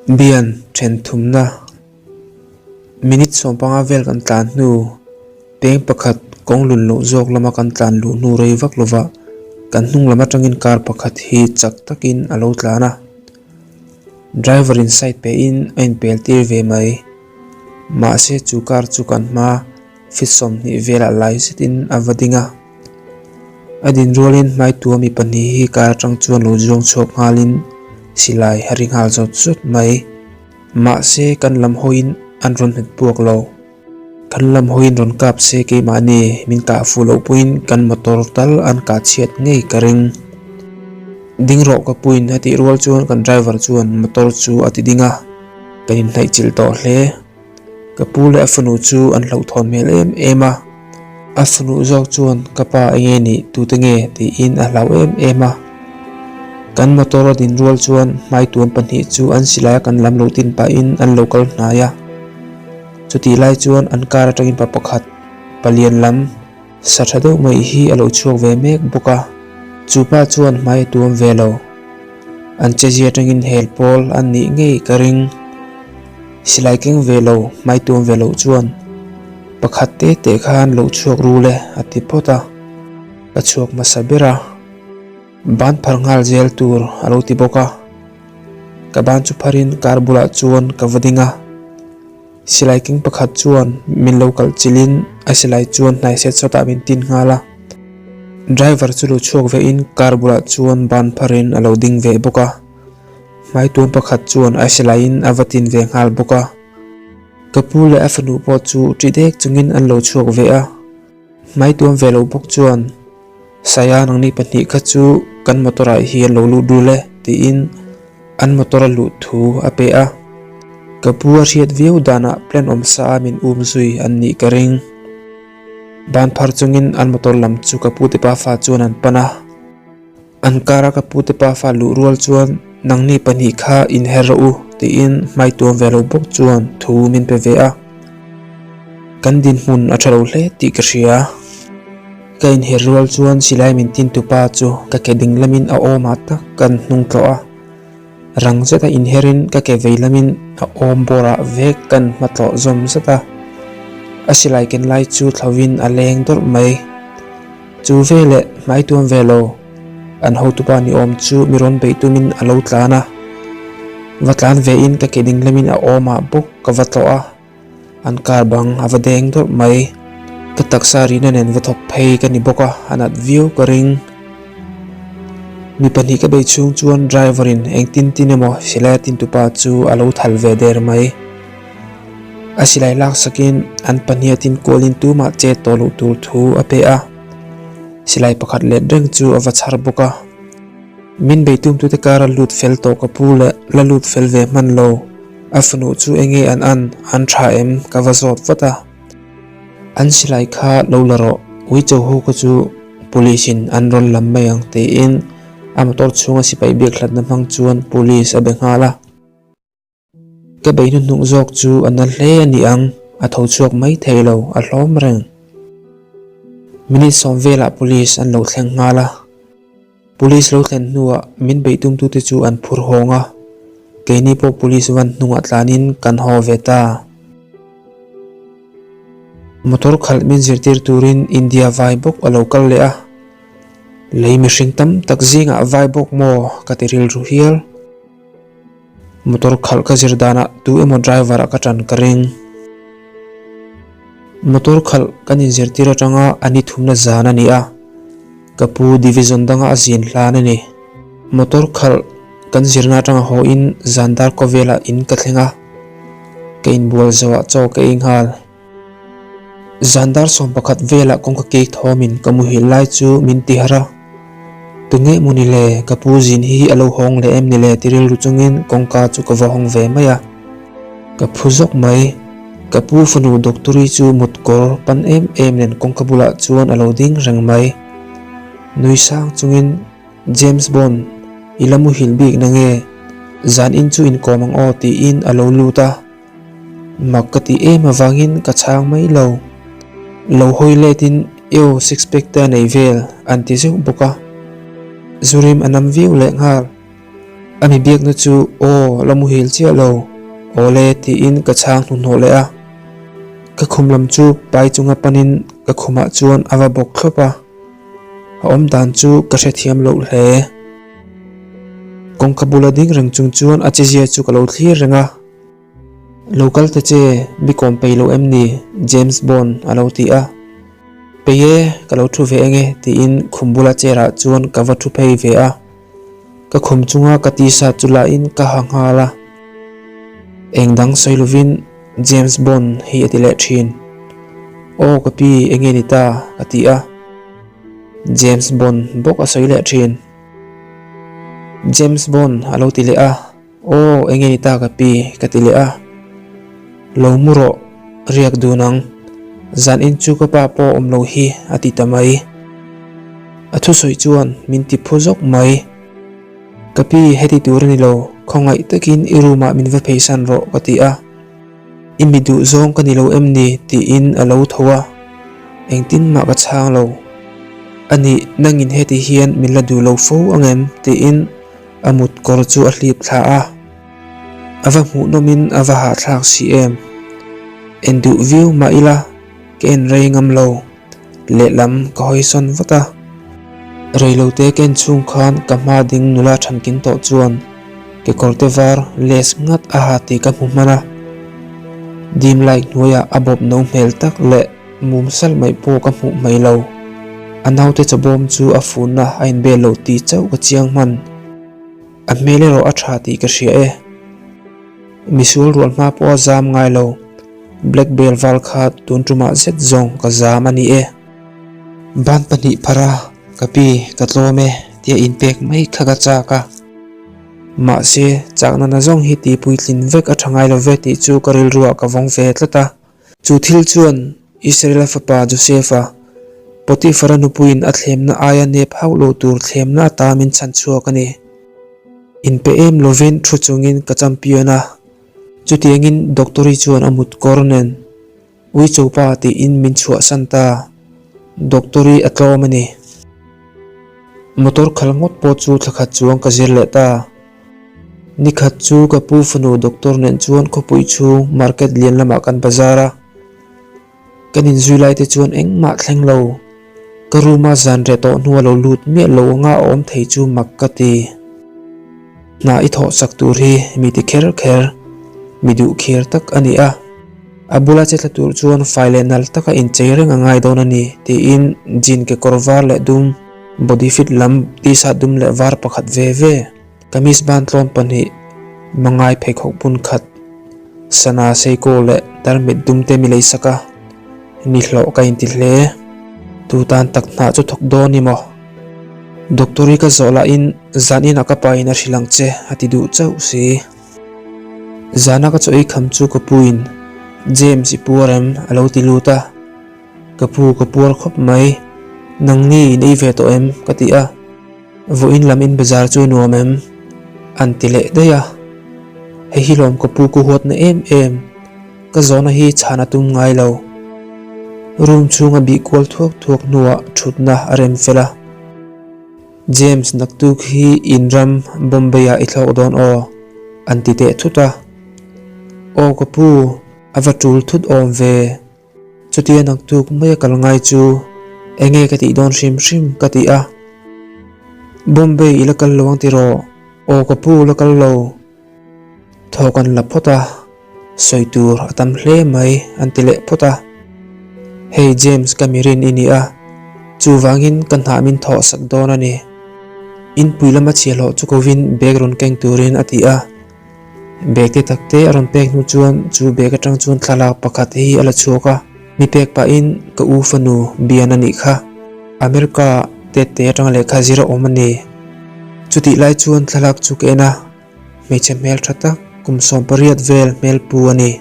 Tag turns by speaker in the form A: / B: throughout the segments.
A: Bian then thumna minute 15 vel kan tlan hnu peng pakhat kawng lun loh zawk lama kan tlan luh hnu rei vak lova kan hnung lam atangin car pakhat hi chak takin a lo tlan a driver in side pe in a inpel tir ve mai mahse chu car chu kan hma feet 20 velah lai zetin a va ding a. A din rualin hmaitua mi pahnih hi car atang chuan lo zuang chhuak nghalin silai a ri nghal zawt zawt mai. Mahse kan lam hawiin an rawn hmet puak lo. Kan lam hawiin rawn kap se keimahni min kah fuh loh pawhin kan motor tal an kah chhiat ngei ka ring. Ding rawh ka puin a tih rual chuan kan driver chuan motor chu a ti ding a, kan inhnaih chilh tawh hle. Ka pu leh a fanu chu an hlauhthawn hmel em em a, a fanu zawk chuan ka pa enge nih tute nge tiin a hlau em em a. Kan motor a din rual chuan hmaituan pahnih chu an silai a kan lam lo tin pahin an lo kal hnai a. Chutih lai chuan an car atangin pa pakhat palian lam sa tha deuh mai hi a lo chhuak ve mek bawk a, chu pa chuan hmai a tuam ve lo. An chezia atangin hel pawl an nih ngei ka ring. Silai keng ve lo, hmai tuam ve loh chuan pakhat te te khan lo chhuak ru le a ti phawt a, ka chhuak hmasa ber a, ban phar nghal zel tur a lo ti bawk a, ka ban chu pharin car bulah chuan ka va ding a, silai keng pakhat chuan min lo kalh chilhin a silai chuan hnai set sawtah min tin nghal a, driver chu lo chhuak ve in car bulah chuan ban pharin a lo ding ve bawk a. Hmaituam pakhat chuan a silaiin a va tin ve nghal bawk a. Ka pu leh a fanu pawh chu ṭi dek chungin an lo chhuak ve a. Hmaituam ve lo bawk chuan, Saya nangni pahnih kha chu kan motor ah hian lo lut dul e tiin an motor a luh thu a pe a. Ka pu a hriat viau danah plan awm sa a min um zui an nih ka ring. Ban phar chungin an motor lam chu ka pu te pafa chuan an pan a. An kara ka pute pafa luh rual chuan nangni pahnih kha inher rawh u tiin hmai tuam ve lo bawk chuan thu min pe ve a. Kan dinhmun a tha lo hle tih ka hria. Ka inher rual chuan silai min tin tupa chu ka ke ding lamin a awmah tak kan hnung tlawh a. Rang zeta inherin ka ke vei lamin a awm bawrah vek kan hma tlawh zawm zat a. A silai ken lai chu thlauhin a leng dawrh mai. Chu veleh hmai tuam ve lo, an hotupa ni awm chu mi rawn beih tumin a lo tlan a. Va tlan ve in ka ke ding lamin a awmah bawk ka va tlawh a, an car bang a va deng dawrh mai. Ka taksa rihna nen va thawk phei ka ni bawk a, a nat viau ka ring. Mi pahnih ka bei chhung chuan driver in engtin tin emaw silai a tintupa chu a lo thal ve der mai. A silai laksakin an pahnih a tin kualin tumah chet tawh loh tur thu a pe a, silai pakhat let reng chu a va chhar bawk a. Min bei tumtute kara lut fel tawh ka pu leh la lut fel ve hman lo, a fanu chu enge an an, an tha em ka va zawt vat a. An silai kha lo la rawh, uicho ho kha chu police in an rawn lam mai ang tiin a motor chhunga sipai biak hlatna hmang chuan police a be nghal a. Ka bei hnuhnung zawk chu a na hle a ni ang, a tho chhuak mai thei lo, a hlawm reng. Minute sawm velah police an lo thleng nghal a. Police lo thlen hnuah min beih tumtute chu an phur hawng a, keini pawh police van hnungah tlanin kan haw ve ta. Motor khalh min zirtir turin India vai bawk a lo kal leh a, lei mihring tam tak zingah vai bawk maw ka ti rilru hial. Motor khalh ka zir danah tu emaw driver ah ka tan ka ring. Motor khalh kan inzirtir atanga a ni thumna zan a ni a, ka pu division danga a zin hlan a ni. Motor khalh kan zirna atanga haw in zan dar kaw velah in ka thleng a, ka inbual zoh ah chaw ka ei nghal. Zan dar 11 velah kawngka cake thawmin ka muhil lai chu min ti harh a, Tunge maw ni le, ka pu zin hi a lo hawng leh em ni le ti rilru chungin kawngka chu ka va hawng ve mai a. Ka phu zawk mai, ka pu fanu Doctori chu mut kawr pan em em nen kawngka bulah chuan a lo ding reng mai. Nui sang chungin James Bond, i la muhil bik na nge? Zan in chu inkawm ang aw tiin a lo lut a. Mak ka tih em avangin ka chhang mai lo. Lo hawi letin Ew six pack te a nei vel an ti zeuh bawk a. Zurim a nam viau leh nghal. A mi biakna chu aw la muhil chiah lo, awle tiin ka chhang hnuhnawh leh a. Ka khum lam chu pai chunga panin ka khumah chuan a va bawk thlawp a, a awm dan chu ka hrethiam loh hle. Kawngka bula ding reng chung chuan a chezia chu ka lo thlir reng a. Lo kal ta che, mi kawm pei lo em ni? James Bond a lo ti a. Pei e, ka lo thu ve eng e tiin khum bula chair ah chuan ka va thu phei ve a. Ka khum chunga ka t-shirt chu la in ka ha nghal a. Eng dang sawi lovin James Bond hi a ti leh thin. Aw ka pi enge ni ta? ka ti a. James Bond bawk a sawi leh thin. James Bond a lo ti leh a. Aw enge ni ta ka pi? ka ti leh a. Lo mu rawh, riak dun ang. Zan in chu ka pa pawh awm lo hi a ti ta mai. A thusawi chuan min ti phu zawk mai. Ka pi heti tur a ni lo, khawngaih takin i room ah min va pheisan rawh ka ti a. I mi duh zawng ka ni lo em ni? tiin a lo tho a, engtin mah ka chhang lo. Anih nangin heti hian min la duh lo fo ang em? tiin a mut kawr chu a hlip thla a. A va hmuhnawmin a va hahthlak si em? En duh viau mah ila ka en rei ngam lo. Lehlam ka hawi sawn vat a. Reilote ka en chhung khan ka hma ding nula thankin tawh chuan kekawrte var lace ngat a ha tih ka hmu hman a. Dim light hnuaiah a bawp no hmel tak leh mum salh mai pawh ka hmuh hmai lo. A naute chawbawm chu a funna a inbel loh tih chauh ka chiang hman. A hmel erawh a tha tih ka hria e. Misual rual hma pawh a zam ngai lo. Black belt val kha tun tumah zet zawng ka zam a ni e. Ban pahnih phar a, ka pi, ka tlawm e tia inpek mai kha ka chak a. Mahse, chakna nazawng hi tih puitlin vek a tha ngai lo ve tih chu ka rilruah ka vawng ve tlat a. Chu thil chuan Israela fapa Josefa, Potifara nupuiin a thlemna aia nep hauh lo tur thlemna ata min chhan chhuak a ni. Inpe em lovin thu chungin ka champion a, chutiangin Doctori chuan a mut kawr nen Uichopa tiin min chhuahsan ta. Doctori a tlawm a ni. Motor khal ngawt pawh chu thla khat chuang ka zir leh ta. Nikhat chu ka pu fanu doctor nen chuan khawpui chhung market lian lamah kan bazar a. Kan inzui lai te chuan engmah thleng lo. Ka room a zan reh tawh hnua lo lut miah lo anga a awm thei chu mak ka ti. Hna i thawh sak tur hi mi ti kher kher, mi duh khir tak a ni a. A bula che thla tur chuan fai leh nal taka inchei reng a ngai dawn a ni tiin jean kekawr var leh dum, body fit lam t-shirt dum leh var pakhat ve ve. Kamis ban tlawm pahnih, mangai pheikhawk bun khat, sana seiko leh tarmit dum te mi lei sak a, ni hlawh ka inti hle. Tu tan tak hnah chu thawk dawn ni maw? Doctor-i ka zawh lahin zan inah ka pa in a hrilh ang che a ti duh chauh si. Zana ka chaw ei kham chu ka puin James i puar em a lo ti lut a, ka pu ka puar khawp mai, nangni in ei ve tawh em ka ti a. Vawiin lam in bazar chu nuam em? An ti leh daih a. Hei hi lawm ka pu ku huatna em em. Ka zawhna hi chhan a tum ngai lo. Room chhung a bih kual thuak thuak hnuah thutna a rem fel a. James naktuk hi in ram Bombay ah i thlawk dawn aw? An ti teh thut a. Aw ka pu, a va tul thut awm ve. Chutia naktuk mai a kal ngai chu enge ka tih dawn hrim hrim ka ti a. Bombay i la kal lo ang tiraw? Aw ka pu la kal lo. Thaw kan la phawt a, sawi tur a tam hle mai an ti leh phawt a. Hei James ka mirin i ni a, chuvangin ka hnah min thawh sak dawn a ni. Inpui lama chhiahhlawh chu kovin bag rawn keng turin a ti a. Bag te tak te a rawn pek hnu chuan chu bag atang chuan thlalak pakhat hi a la chhuak a, mi pek pahin ka u fanu Bian a nih kha. America tet te atanga lehkha zir a awm a ni. Chutih lai chuan thlalak chu ka en a, hmeichhe hmel tha tak kum 18 vel hmel pu a ni.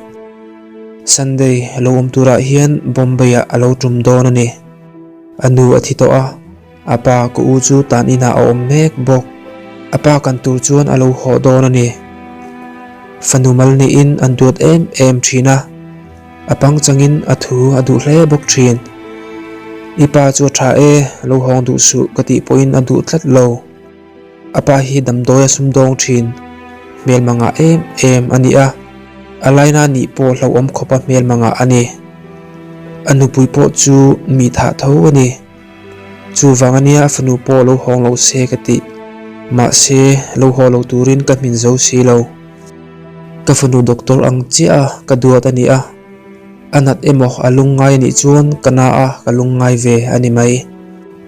A: Sunday a lo awm turah hian Bombay ah a lo tum dawn a ni. A nu a thi tawh a. A pa ka u chu tan inah a awm mek bawk. A pa kan tur chuan a lo haw dawn a ni. Fanu mal niin an duat em em thin a, a pangchangin a thu a duh hle bawk thin. I pa chu a tha e, lo hawng duh suh ka tih pawhin a duh tlat lo. A pa hi damdawi a sumdawng thin, hmelma ngah em em a ni a, a laina nih pawh hlauhawm khawpa hmelma ngah a ni. A nupui pawh chu mi thah tho a ni. Chuvang ania a fanu pawh lo hawng lo se ka tih. Mahse, lo haw lo turin ka hmin zo si lo. Ka fanu doctor ang chiah a ka duat a ni a, a nat emaw a lungngai a nih chuan ka na a ka lungngai ve a ni mai.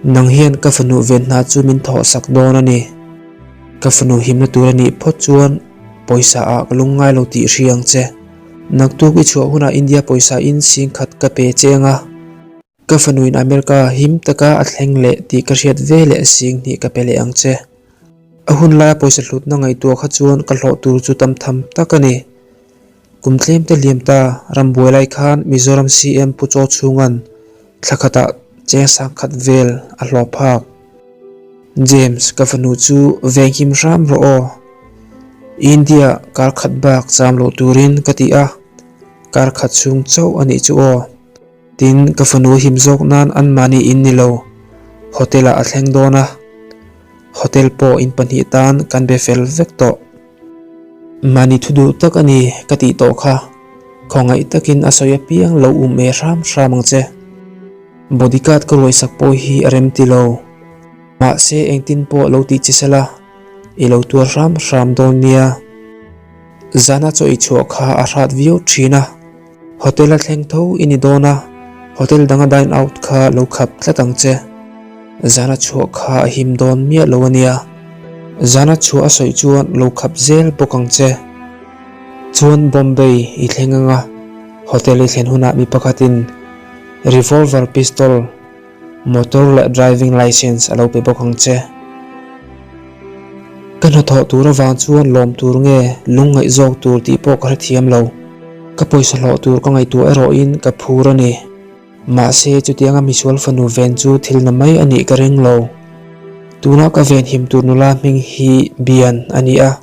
A: Nang hian ka fanu ven hna chu min thawh sak dawn a ni. Ka fanu himna tur a nih phawt chuan pawisa ah ka lungngai lo tih hri ang che. Naktuk i chhuah hunah India pawisa in singkhat ka pe che ang a. Ka fanuin America him taka a thleng leh tih ka hriat ve leh sing hnih ka pe leh ang che. A hun laia pawisa hlutna ngaihtuah kha chuan ka hlawh tur chu tam tham tak a ni. Kum tlem te liam ta rambuai lai khan Mizoram CM Pu Chaw Chhunga'n thla khatah cheng sangkhat vel a hlawh phak. James, ka fanu chu venghim hram rawh aw. India kar khat bak cham loh turin ka ti a, kar khat chhung chauh a nih chu aw. Tin, ka fanu him zawk nan anmahni in ni lo, hotel ah a thleng dawn a, hotel pawh in pahnih tan kan be fel vek tawh. Mahni thu duh tak a ni ka tih tawh kha, khawngaih takin a sawi apiang lo um e hram hram ang che. Bodyguard ka ruaisak pawh hi a rem ti lo. Mahse engtin pawh lo tih chi sela, i lo tuar hram hram dawn nia. Zana chaw i chhuah kha a hrat viau thin a. Hotel a thleng tho i ni dawn a, hotel danga dine out kha lo khap tlat ang che. Zana chhuah kha a him dawn miah lo a nia. Zana chhuah a sawi chuan lo khap zel bawk ang che. Chuan Bombay i thleng anga hotel i thlen hunah mi pakhatin revolver pistol, Motor leh driving licence a lo pe bawk ang che. Ka hnathawh tur avang chuan lawm tur nge lungngaih zawk tur tih pawh ka hrethiam lo. Ka pawisa hlawh tur ka ngaihtuah erawhin ka phur a ni. Mahse chutianga misual fanu ven chu thil na mai a nih ka ring lo. Tuna ka venhim tur nula hming hi Bian a ni a.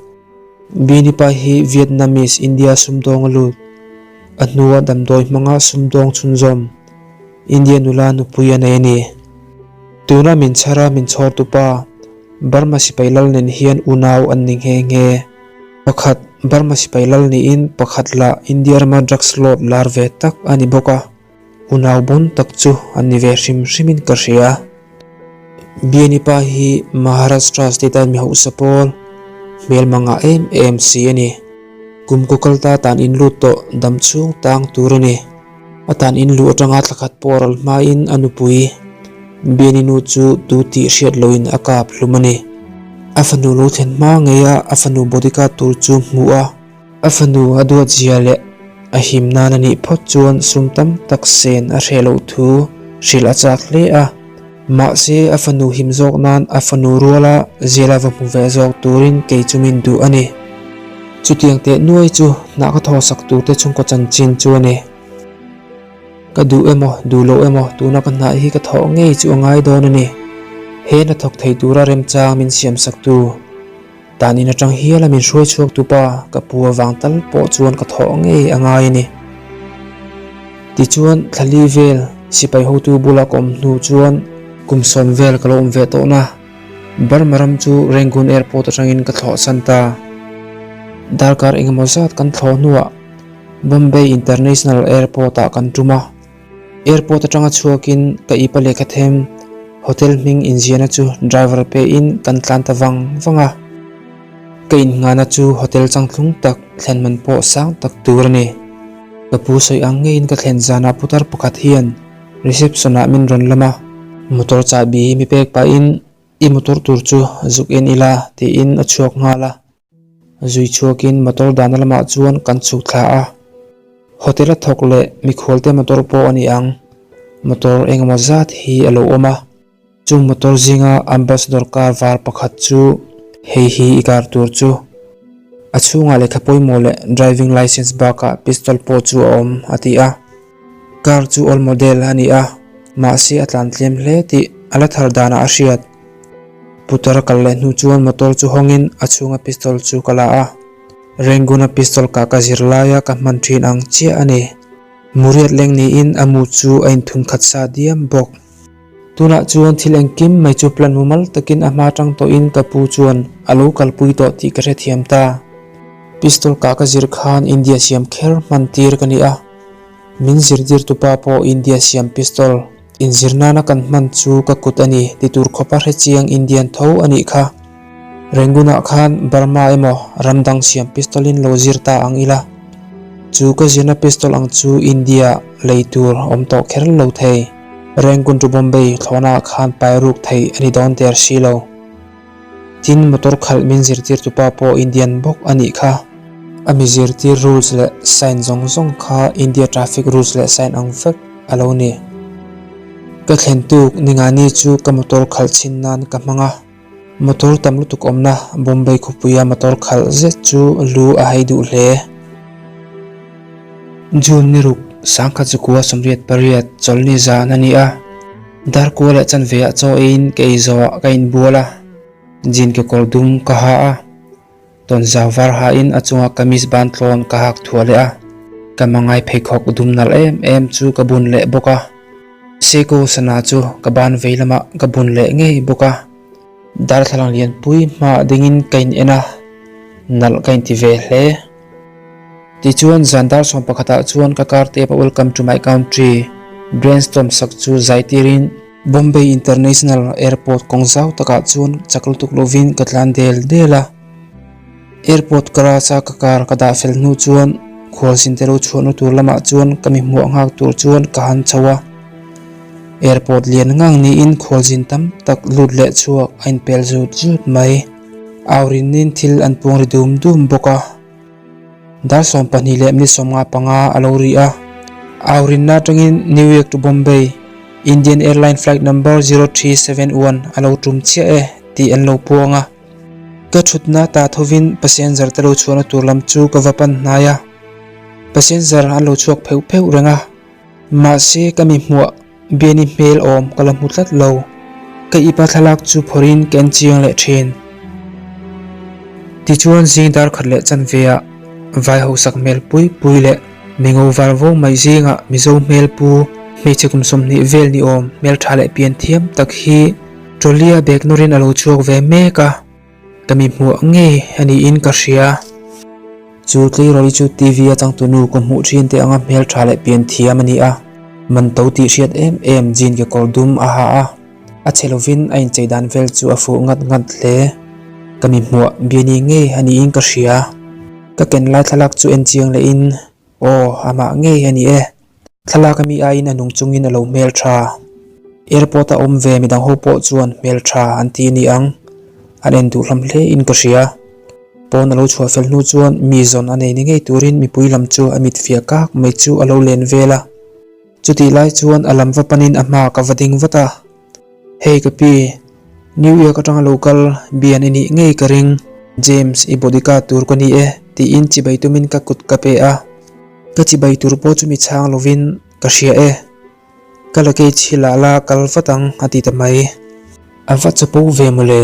A: Bian-i pa hi Vietnamese India sumdawng a lut. A hnua damdawi hmanga sumdawng chhunzawm. India nula nupui a nei a ni. Tuna min chhara min chhawrtu pa Burma sipai lal nen hian unau an ni nghe nghe. Pakhat Burma sipai lal niin pakhat lah India rama drugs lord lar ve tak a ni bawk a, unau bawn tak chu an ni ve hrim hrimin ka hria. Biani pa hi Maharashtra state a mi hausa pawl hmelma ngah em em si a ni. Kum kaw kalta tan in lut tawh dam chhung tang tur a ni. A tan in luh atanga thla khat pawh ral hmain a nupui Biani nu chu tu tih hriat loin a kap hlum a ni. A fanu lo thlen hma ngeia a fanu bodyguard tur chu hmuh a, a fanu a duat zia leh a him nan a nih phawt chuan sum tam tak sen a hreh loh thu hrilh a chak hle a. Mahse a fanu him zawk nan a fanu ruala zela va hmu ve zawk turin kei chu min duh a ni. Chutiang teh nuai chu hnah ka thawhsak turte chhungkaw chanchin chu a ni. Ka duh emaw duh loh emaw tuna ka hnah hi ka thawh ngei chu a ngai dawn a ni. He hnathawk thei tura remchang min siamsaktu. Tan in atang hial a min hruai chhuak tu pa ka pu avang tal pawh chuan ka thawh ngei a ngai a ni. Tichuan thlali vel sipai hotu bula ka awm hnu chuan kum sawm vel ka lo awm ve tawh na. Burma ram chu Rangoon Airport atangin ka thlawh san ta. Darkar engemaw zat kan thlawh hnuah Bombay International Airport ah kan tum a. Airport atanga chhuakin ka ipa lehkha them hotel hming inziahna chu driver pein kan tlan ta vang vang a. Ka innghahna chu hotel changtlung tak thlen man pawh sang tak tur a ni. Ka pu sawi ang ngeiin ka thlen zanah putar pakhat hian reception ah min rawn lam a, motor chahbi hi mi pek pahin i motor tur chu zuk en ila tiin a chhuak nghal a. Zui chhuakin motor dahna lamah chuan kan chhuk thla a, hotel a thawk leh mikhualte motor pawh a ni ang, motor engemaw zat hi a lo awm a, chung motor zinga ambassador car var pakhat chu hei hi i car tur chu a chhungah lehkha pawimawh leh driving licence bakah pistol pawh chu a awm a ti a, car chu old model a ni a, mahse a tlan tlem hle tih a la thar danah a hriat. Putar a kal leh hnu chuan motor chu hawngin a chhunga pistol chu ka la a, Rangoon-a pistol kah ka zir laia ka hman thin ang chiah a ni. Muriat leng niin a mu chu a inthun khat sa diam bawk. Tunah chuan thil engkim mai chu plan mumal takin a hma tang tawhin ka pu chuan a lo kalpui tawh tih ka hrethiam ta. Pistol kah ka zir khan India siam kher hman tir ka ni a, min zirtirtu pa pawh India siam pistol inzir nana kan hman chu ka kut a ni ti tur khawpa hrechiang Indian tho a nih kha. Rangoon-ah khan Burma emaw ram dang siam pistol in lo zir ta ang ila, chu ka zirna pistol ang chu India lei tur awm tawh kher lo thei. Rangoon to Bombay thlawhnaah khan pai ruk theih a ni dawn der si lo. Tin, motor khalh min zirtirtu pa pawh Indian bawk a nih kha. A mi zirtir rules leh sign zawng zawng kha India traffic rules leh sign ang vek a lo ni. Ka thlen tuk ningani chu ka motor khalh chhin nan ka hmang a. Motor tam lutuk awmna Bombay khawpuia motor khalh zet chu lu a hai duh hle. June ni ruk sangkhat zukua 88 chawlhni zan a ni a. Darkua leh chanve ah chaw eiin ka ei zawh ah ka inbual a, jean kekawr dum ka ha a, tawnzau var ha in a chungah kamis ban tlawn ka hak thuah leh a, ka mangai pheikhawk dum nalh em em chu ka bun leh bawk a, Seiko sana chu ka ban vei lamah ka bun leh ngei bawk a, darthlalang lianpui hmaah dingin ka in en a, nalh ka inti ve hle. Tichuan zan dar sawm pakhatah chuan ka car tep a Welcome to my country brainstorm sak chu zai tirin Bombay International Airport kawng zau takah chuan chak lutuk lovin ka tlan del del a. Airport garage a ka car ka dah fel hnu chuan khualzin te lo chhuahna tur lamah chuan ka mi hmuah nghak tur chuan ka han chho a. Airport lian ngang niin khualzin tam tak lut leh chhuak a inpel zut zut mai. Aurinin thil an puang ri dum dum bawk a. Dar 12 leh minute 55 a lo ri a. Aurinna atangin New York to Bombay, Indian Airline flight number 0371 a lo tum chiah e tih an lo puang a. Ka thutna ta thovin passenger te lo chhuahna tur lam chu ka va pan hnai a. Passenger an lo chhuak pheuh pheuh reng a. Mahse ka mi hmuah Biani hmel awm ka la hmu tlat lo. Ka ipa thlalak chu phawrhin ka en chiang leh thin. Tichuan zing dar khat leh chanveah vai hausak hmel pui pui leh mingo var vo mai zingah Mizo hmel pu hmeichhe kum 20 vel ni awm hmeltha leh pian thiam tak hi trolley-a bag nawrin a lo chhuak ve mek a. Ka mi hmuh ngei a niin ka hria. Chu tleirawi chu TV a changtunu ka hmuh thin te anga hmeltha leh pian thiam a ni a, man to tih hriat em em jean kekawr dum a ha a, a che lovin a inchei dan vel chu a fuh ngat ngat hle. Ka mi hmuah biani ngei a niin ka hria. Ka ken lai thlalak chu en chiang lehin, Aw, amah ngei a ni e. Thlalak ami aiin a nung chungin a lo hmeltha. Airport a awm ve midang ho pawh chuan hmeltha an ti a ni ang. An en duh hlawm hle in ka hria. Pawn a lo chhuah fel hnu chuan mi zawn a nei ni ngei turin mipui lam chu a mit fiah kak mai chu a lo len vel a. Chutih lai chuan a lam va panin a hma ka va ding vat a. Hey ka pi, New York atanga lo kal bian i nih ngei ka ring, James i bodyguard tur ka ni e tiin chibai tumin ka kut ka pe a. Ka chibai tur pawh chu mi chhang lovin ka hria e. Ka luggage hi la la kal vat ang a ti ta mai. A va chapo ve mawle,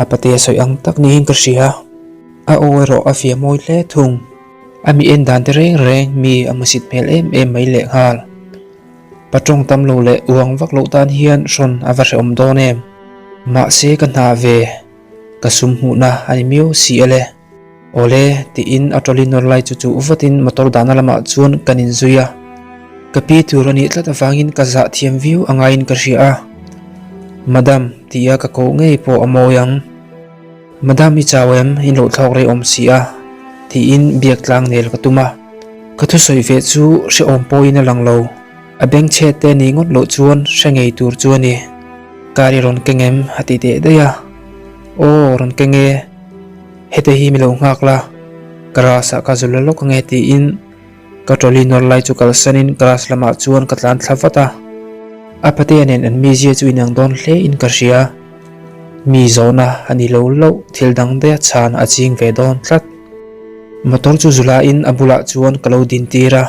A: a pate a sawi ang tak niin ka hria. A aw erawh a fiah mawi hle thung. A mi en dan te reng reng mi a hmusit hmel em em mai lehnghal. Pa tawng tam lo leh uang vak loh tan hian hrawn a va hrehawm dawn em? Mahse ka hna ve, ka sum hmuhna a ni miau si a le. Awle, tiin a trolley nawr lai chu chuh vatin motor dahna lamah chuan kan inzui a. Ka pi tur a nih tlat avangin ka zah thiam viau a ngaiin ka hria a. Madam, tia ka koh ngei pawh a mawi ang. Madam i chau em? In lo thlawk rei awm si a, tiin biak tlang nel ka tum a. Ka thusawi ve chu hrehawm pawhin a lang lo. A bengchhet te ni ngawt loh chuan hre ngei tur chu a ni. Car i rawn keng em? a ti teh daih a. Aw, rawn keng e. Hete hi mi lo nghak la, garage ah ka zu la lawk ange tiin Ka trolley nawr lai chu kalsanin class lamah chuan ka tlan thla vat a. A patea nen an mizia chu inang dawn hle in ka hria. Mi zawhna a ni lo loh thil dang daih a chhan a ching ve dawn tlat. Motor chu zu lain a bulah chuan ka lo din tir a.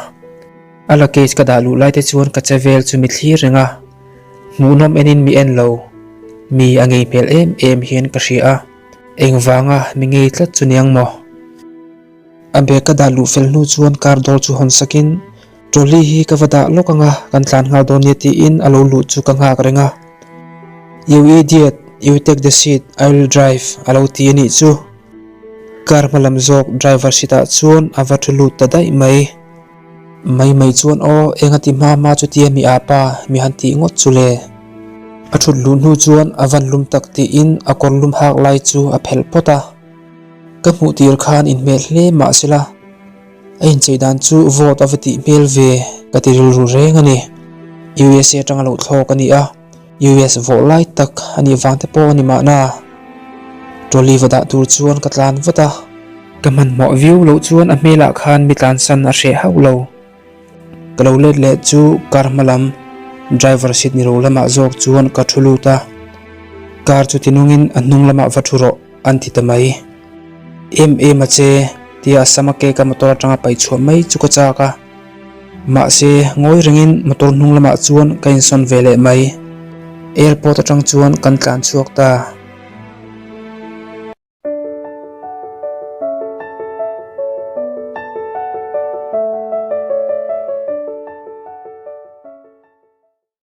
A: A luggage ka dah luh lai te chuan ka che vel chu mi thlir reng a. Hmuhnawm enin mi en lo. Mi a ngei hmel em em hian ka hria a. Engvanga mi ngei tlat chu niang maw? A bag ka dah luh fel hnu chuan car door chu hawn sakin trolley hi ka va dah lawk anga kan tlan nghal dawn nia tiin a lo luh chu ka nghak reng a. You idiot, you take the seat, I will drive, a lo ti a nih chu. Car hma lam zawk driver seat ah chuan a va thu lut ta daih mai. Mai mai chuan aw, eng a ti hma hma chutia mi apa mi han tih ngawt chu le. A thut luh hnu chuan a van lum tak tiin a kawr lum hak lai chu a phelh phawt a. Ka hmuh tir khan inhmel hle mah sela a inchei dan chu vote a va tih hmel ve ka ti rilru reng a ni. USA atanga lo thlawk a ni a, US vawh lai tak a nih vang te pawh a ni mahna. Trolley va dah tur chuan ka tlan vat a. Ka hmanhmawh viau loh chuan a hmelah khan mi tlansan a hreh hauh lo. Ka lo let leh chu car hma lam driver seat ni lo lamah zawk chuan ka thu lut a, car chu tinungin a hnung lamah va thu rawh an ti ta mai. Em em a che tia a sama cake a motor atanga paih chhuah mai chu ka chak a, mahse ngawi rengin motor hnung lamah chuan ka insawn ve leh mai. Airport atang chuan kan tlan chhuak ta.